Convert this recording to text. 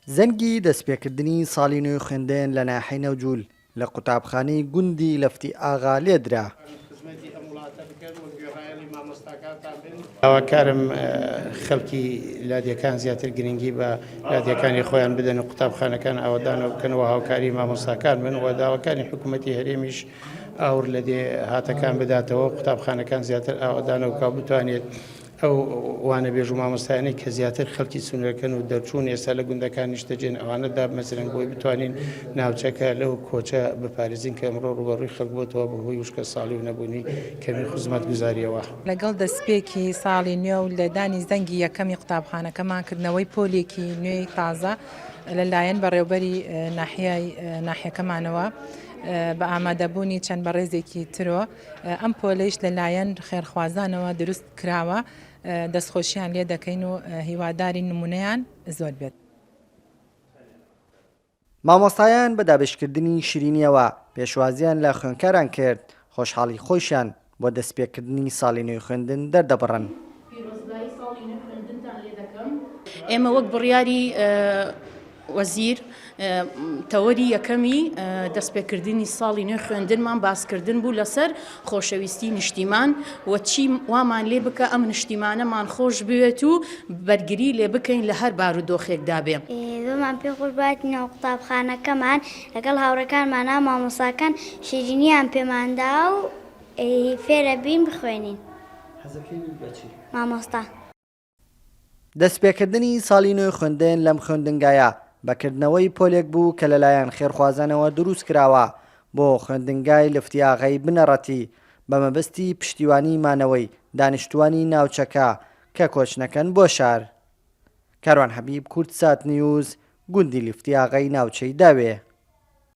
زەنگی دەستپێکردنی ساڵی نوێی خوێندن لە ناحیەی نەوجول لە قوتابخانەی گوندی لەفتی ئاغا لێدرا. داواکارم خەڵکی لادێکان زیاتر گرنگی بە لادێکانی خۆیان بدەن و قوتابخانەکان ئاوەدانەوە بکەن و هاوکاری مامۆستاکان بن و داواکاری حکوومەتی هەرێمیش ئاور لە دێهاتەکان بداتەوە قوتابخانەکان زیاتر ئاوەدانەوە بکا و بتوانێت ئەو وانەبێژ و مامۆستایانەی کە زیاتر خەڵکی سنوورەکەن و دەرچوون ئێستا لە گوندەکان نیشتەجێن ئەوانە دابمەزرێن بۆی بتوانین ناوچەکە لەو کۆچە بپارێزین کە ئەمڕۆ ڕووبەڕووی خەڵک بۆتەوە بەهۆی وشکەساڵی و نەبوونی کەمی خزمەتگوزارییەوە. لەگەڵ دەستپێکی ساڵی نوێ و لێدانی زەنگی یەکەمی قوتابخانەکەمان کردنەوەی پۆلێکی نوێی تازە لەلایەن بەڕێوبەری ناحیەی ناحیەکەمانەوە بە ئامادەبوونی چەند بەڕێزێکی ترۆ ئەم پۆلەیش لەلایەن خێرخوازانەوە دروست کراوە، دەستخۆشیان لێ دەکەین و هیوادارین نمونەیان زۆر بێت. مامۆستایان بە دابەشکردنی شیرینیەوە پێشوازیان لە خوێندکاران کرد، خۆشحاڵی خۆیشیان بۆ دەستپێکردنی ساڵی نوێی خوێندن دەردەبڕن. پیرۆزبایی ساڵی نوێی خوێندنتان لێ دەکەم. ئێمە وەک بڕیاری وەزیر، تەوەری یەکەمی دەستپێکردنی ساڵی نوێی خوێندنمان باسکردن بوو لەسەر خۆشەویستی نیشتیمان و چی وامان لێ بکە ئەم نیشتیمانەمان خۆش بوێت و بەرگری لێ بکەین لە هەر بارودۆخێکدا بێ. زۆرمان پێ خۆش بوو هاتینەوە قوتابخانەکەمان لەگەڵ هاوڕێکانمانا مامۆستاکان شیرینیان پێمان دا و فێرەبین بخوێنین. حەزەکەی بی بە چی؟ مامۆستا. دەستپێکردنی ساڵی نوێی خوێندن لەم خوێندنگایە بە کردنەوەی پۆلێک بوو کە لەلایەن خێرخوازانەوە دروستکراوە بۆ خوێندنگای لفتیاغەی بنەڕەتی بە مەبەستی پشتیوانی مانەوەی دانیشتووانی ناوچەکە کە کۆچ نەکەن بۆ شار. کاروان حەبیب، کوردسات نیوز، گوندی لفتیاغەی ناوچەی داوێ.